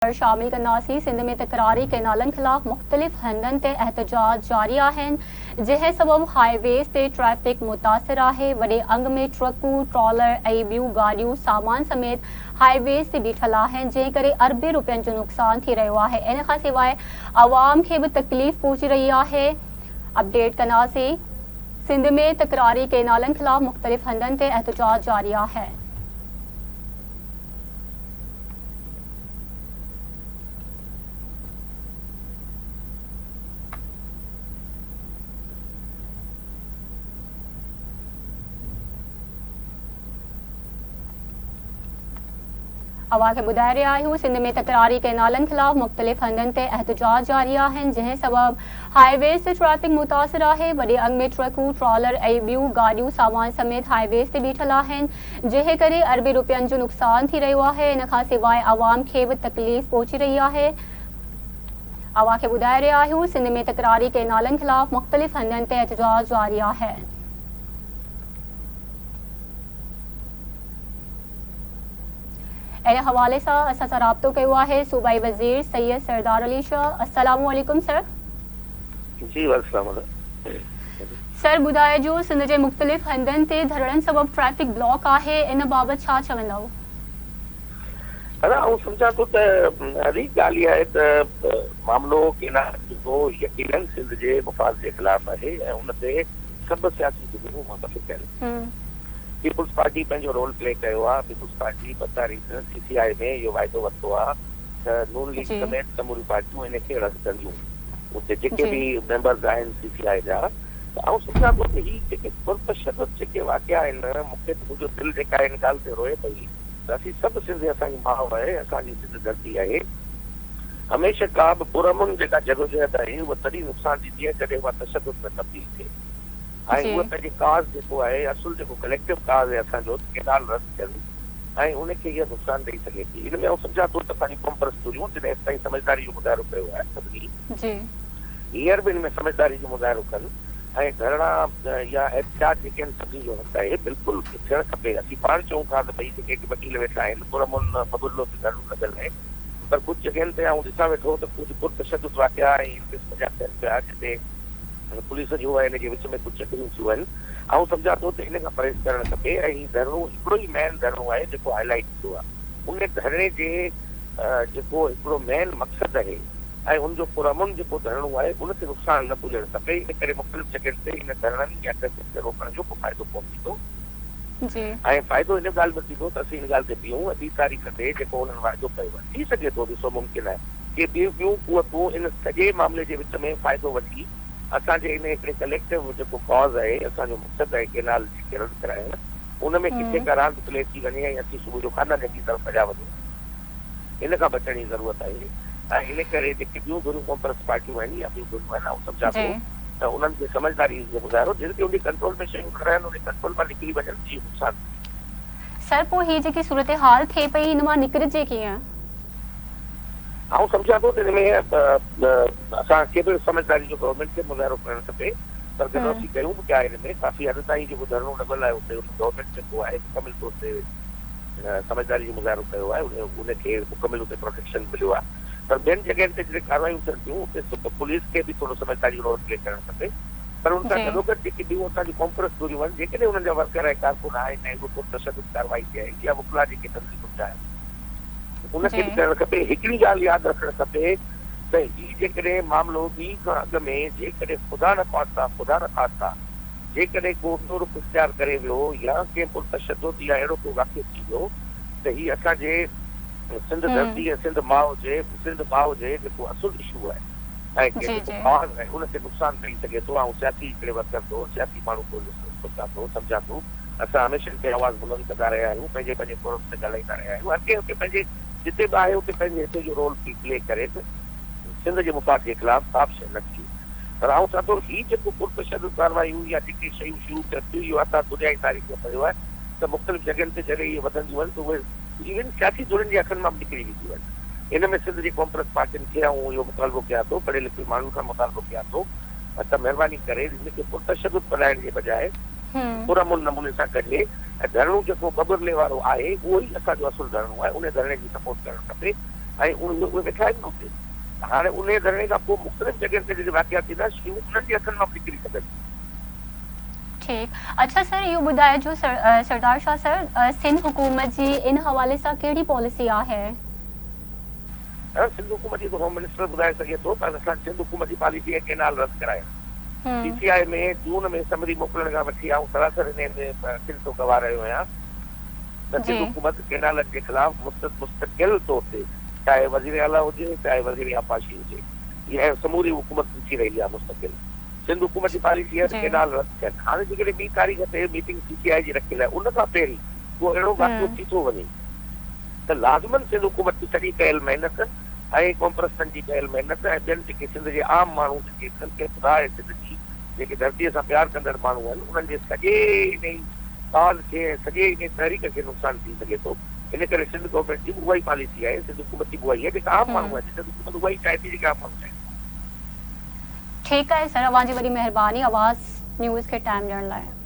شامل ڪنداسين، سنڌ ۾ تڪراري ڪئنالن خلاف مختلف هنڌن تي احتجاج جاري آهن، جنهن سبب هاء ويز تي ٽريفڪ متاثر آهي، وڏي انگ ۾ ٽرڪون، ٽرالر ۽ ٻيون گاڏيون سامان سميت هاء ويز تي بيٺل آهن، جنهن ڪري اربين روپين جو نقصان ٿي رهيو آهي، ان کان سواء عوام کي به تڪليف پهچي رهي آهي، اپڊيٽ ڪنداسين، سنڌ ۾ تڪراري ڪئنالن خلاف مختلف هنڌن تي احتجاج جاري آهي. اوهان کي ٻڌائي رهيا آهيون سنڌ ۾ تڪراري ڪئنالن خلاف مختلف هنڌن تي احتجاج جاري آهن جنهن سبب هاء ويز تي ٽريفڪ متاثر آهي وڏي انگ ۾ ٽرڪون ٽرالر ۽ ٻيون گاڏيون سامان سميت هاء ويز تي بيٺل آهن جنهن ڪري اربين روپين جو نقصان ٿي رهيو آهي ان کان سواء عوام کي به تڪليف پهچي رهي آهي اوهان کي ٻڌائي رهيا آهيون سنڌ ۾ تڪراري ڪئنالن خلاف مختلف هنڌن تي احتجاج جاري آهي. ان حوالي سان اسان سان رابطو ڪيو آهي صوبائي وزير سيد سردار علي شاهه السلام عليڪم سر. جي وعليڪم السلام. سر ٻڌائجو سنڌ جي مختلف هنڌن تي ڌرڻن سبب ٽريفڪ بلاڪ آهي ان بابت ڇا چوندؤ؟ دادا آئون سمجهان ٿو ته حقيق ڳالهه اها آهي ته معاملو ڪينال جو يقينن سنڌ جي مفاد جي خلاف آهي ۽ ان تي سڀ سياسي ڌريون متفق آهن. پيپلز پارٽي پنهنجو رول پلي ڪيو آهي، پيپلز پارٽي ٻه تاريخ سي سي آء ۾ اهو واعدو ورتو آهي ته نون ليگ سميت سموريون پارٽيون ان کي رد ڪنديون. اتي جيڪي به ميمبرز آهن سي سي آء جا ته آئون سمجهان ٿو ته هي جيڪي پرتشدد جيڪي واقعا آهن مون کي ته منهنجو دل جيڪا آهي ان ڳالهه تي روئي پئي ته اسين سڀ سنڌ اسان جي ماء آهي اسان جي سنڌ ڌرتي آهي هميشه ڪا به پرامن جيڪا جدوجهد آهي اها تڏهن نقصان ڏيندي آهي جڏهن اها تشدد ۾ تبديل ٿئي ۽ اها پنهنجي ڪاز جيڪو آهي اصل جيڪو ڪليڪٽو ڪاز آهي اسان جو ته ڪينال رد ٿين ۽ ان کي اها نقصان ڏئي سگهي ٿي. ان ۾ آئون سمجهان ٿو ته اسان جون قومپرست ڌريون جن هيستائين سمجهداري جو مظاهرو ڪيو آهي سڀني هينئر به ان ۾ سمجهداري جو مظاهرو ڪن ۽ ڌرڻا يا احتجاج جيڪي آهن سڀني جو حق آهي بلڪل ٿيڻ کپي. اسين پاڻ چئون ٿا ته ڀئي جيڪي هتي وڪيل ويٺا آهن پرامن ٻٻرلو تي ڌرڻو لڳل آهي پر ڪجهه جڳهين تي آئون ڏسان ويٺو ته ڪجهه پرتشدد واقعا ۽ ان قسم جا ٿين پيا جتي پوليس جو ۽ ان جي وچ ۾ ڪجهه چڪريون ٿيون آهن. آئون سمجهان ٿو ته ان کان پرهيز ڪرڻ کپي ۽ هي ڌرڻو هڪڙو ئي مين ڌرڻو آهي جيڪو هائي لائيٽ ٿيو آهي. ان ڌرڻي جي جيڪو هڪڙو مين مقصد اهي ۽ ان جو پرامن جيڪو ڌرڻو آهي ان کي نقصان نه پڄڻ کپي. ان ڪري مختلف جڳهين تي ان ڌرڻن يا ٽريفڪ کي روڪڻ جو ڪو فائدو ڪونه ٿيندو ۽ فائدو ان ڳالهه ۾ ٿيندو ته اسين ان ڳالهه تي بيهون ۽ ٻي تاريخ تي جيڪو انهن واعدو ڪيو آهي ٿي سگهي ٿو ڏسو ممڪن آهي ڪي ٻيون ٻيون قوتون ان سڄي معاملي جي وچ ۾ فائدو وٺي اسان جي ان هڪڙي ڪليڪٽو جيڪو ڪاز آهي اسان جو مقصد آهي ڪينال جي رد ڪرائڻ ان ۾ ڪٿي ڪا راند پلي ٿي وڃي ۽ اسين صبح جو خانه جنگي طرف هليا وڃون ان کان بچڻ جي ضرورت آهي ۽ ان ڪري جيڪي ٻيون ڌريون قومپرست پارٽيون آهن يا ٻيون ڌريون آهن آئون سمجهان ٿو ته انهن کي سمجهداري جو مظاهرو جن کي ان جي ڪنٽرول ۾ شيون نه رهن ان جي ڪنٽرول مان نڪري وڃن جيئن نقصان ٿئي. سر پوء هي جيڪي صورتحال ٿئي پئي ان مان نڪرجي ڪيئن؟ آئون سمجهان ٿو ته ان ۾ اسان کي به سمجهداري جو گورنمينٽ کي مظاهرو ڪرڻ کپي پر گڏو اسين ڪيون به پيا ان ۾ ڪافي حد تائين جيڪو ڌرڻو لڳل آهي اتي ان گورنمينٽ جيڪو آهي مڪمل طور تي سمجهداري جو مظاهرو ڪيو آهي ان کي مڪمل اتي پروٽيڪشن مليو آهي پر ٻين جڳهين تي جڏهن ڪاروايون ٿين ٿيون اتي پوليس کي به ٿورو سمجهداري جو رول پلي ڪرڻ کپي پر ان سان گڏوگڏ جيڪي ٻيون اسان جون قومپرست ڌريون آهن جيڪڏهن انهن جا ورڪر ۽ ڪارڪن آهن ۽ اهي پرتشدد ڪارروائي تي آهن يا وڪلا جيڪي تنظيمن جا آهن ان کي به ڪرڻ کپي. هڪڙي ڳالهه ياد رکڻ کپي ته هي جيڪڏهن معاملو ڏينهن کان اڳ ۾ جيڪڏهن خدا نخواسته خدا نخواسته جيڪڏهن ڪو ٻيو رخ اختيار ڪري ويو يا ڪنهن پرتشدد يا اهڙو ڪو واقعو ٿي ويو ته هي اسان جي سنڌ ڌرتي ۽ سنڌ ماء جي سنڌ ماء جي جيڪو اصل اشو آهي ۽ جيڪو ڪاز آهي ان کي نقصان ڏئي سگهي ٿو. آئون سياسي هڪڙي ورڪر طور سياسي ماڻهو طور سوچان ٿو سمجهان ٿو. اسان هميشه هتي آواز بلند ڪندا رهيا آهيون، پنهنجي پنهنجي فورمز تي ڳالهائيندا رهيا آهيون، هر ڪنهن اتي پنهنجي جتي به آهي اتي پنهنجي حصي جو رول پلي ڪري ته سنڌ جي مفاد جي خلاف ڪا به شيء نه ٿئي پر آئون چوان ٿو هي جيڪو پرتشدد ڪارروايون يا جيڪي شيون شروع ٿين ٿيون اهو اسان دنيا جي تاريخ ۾ پڙهيو آهي ته مختلف جڳهين تي جڏهن اهي وڌنديون آهن ته اهي ايون سياسي ڌرين جي هٿن مان به نڪري وينديون آهن ان ۾ سنڌ جي قومپرست پارٽين کي آئون اهو مطالبو ڪيان ٿو پڙهيل لکيل ماڻهن کان مطالبو ڪيان ٿو ته مهرباني ڪري ان کي پرتشدد بنائڻ جي بجاء پرامن نموني سان ڪجي ۽ ڌرڻو جيڪو ٻٻرلي وارو آهي اهو ئي اسان جو اصل ڌرڻو آهي انهي ڌرڻي جي سپورٽ ڪرڻ کپي ۽ اهي ويٺا آهن نه اتي. هاڻي انهيء ڌرڻي کان پوء مختلف جڳهين تي جيڪي واقعا ٿيندا، شيون انهن جي هٿن مان به نڪري سگهن ٿيون. ٺيڪ. اڇا سر اهو ٻڌائجو سردار شاهه سر سنڌ حڪومت جي ان حوالي سان ڪهڙي پاليسي آهي؟ سنڌ حڪومت جي ته هوم منسٽر ٻڌائي سگهي ٿو پر اسان سنڌ حڪومت جي پاليسي آهي ڪينال رد ڪرائڻ. سي سي آء ۾ جون ۾ سمري موڪلڻ کان وٺي آئون سراسر انهيء تي اکين ٿو گواهه رهيو آهيان ته سنڌ حڪومت ڪينالن جي خلاف مستقل طور تي چاهي وزير اعليٰ هجي چاهي وزير آبپاشي هجي اها سموري حڪومت ڏسي رهي آهي مستقل سنڌ حڪومت جي پاليسي آهي ته ڪينال رد ٿين. هاڻي جيڪڏهن ٻي تاريخ تي ميٽنگ سي سي آء جي رکيل آهي ان کان پهرين ڪو اهڙو واقعو ٿي ٿو وڃي ته لازماً سنڌ حڪومت جي سڄي ڪيل محنت ۽ قومپرستن جي ڪيل محنت ۽ ٻين جيڪي سنڌ جي عام ماڻهو جيڪي خلق خدا آهي سنڌ جي جيڪي ڌرتيء سان پيار ڪندڙ ماڻهو آهن انهن جي سڄي انهي ڪاز کي ۽ سڄي انهي تحريڪ کي نقصان ٿي سگهي ٿو. ان ڪري سنڌ گورنمينٽ جي به اها ئي پاليسي آهي سنڌ حڪومت جي به اها ئي آهي جيڪا عام ماڻهو آهي سنڌ حڪومت اها ئي چاهي ٿي جيڪا عام ماڻهو چاهين ٿا. ٺيڪ آهي سر اوهان جي وڏي مهرباني آواز نيوز کي ٽائيم ڏيڻ لاء.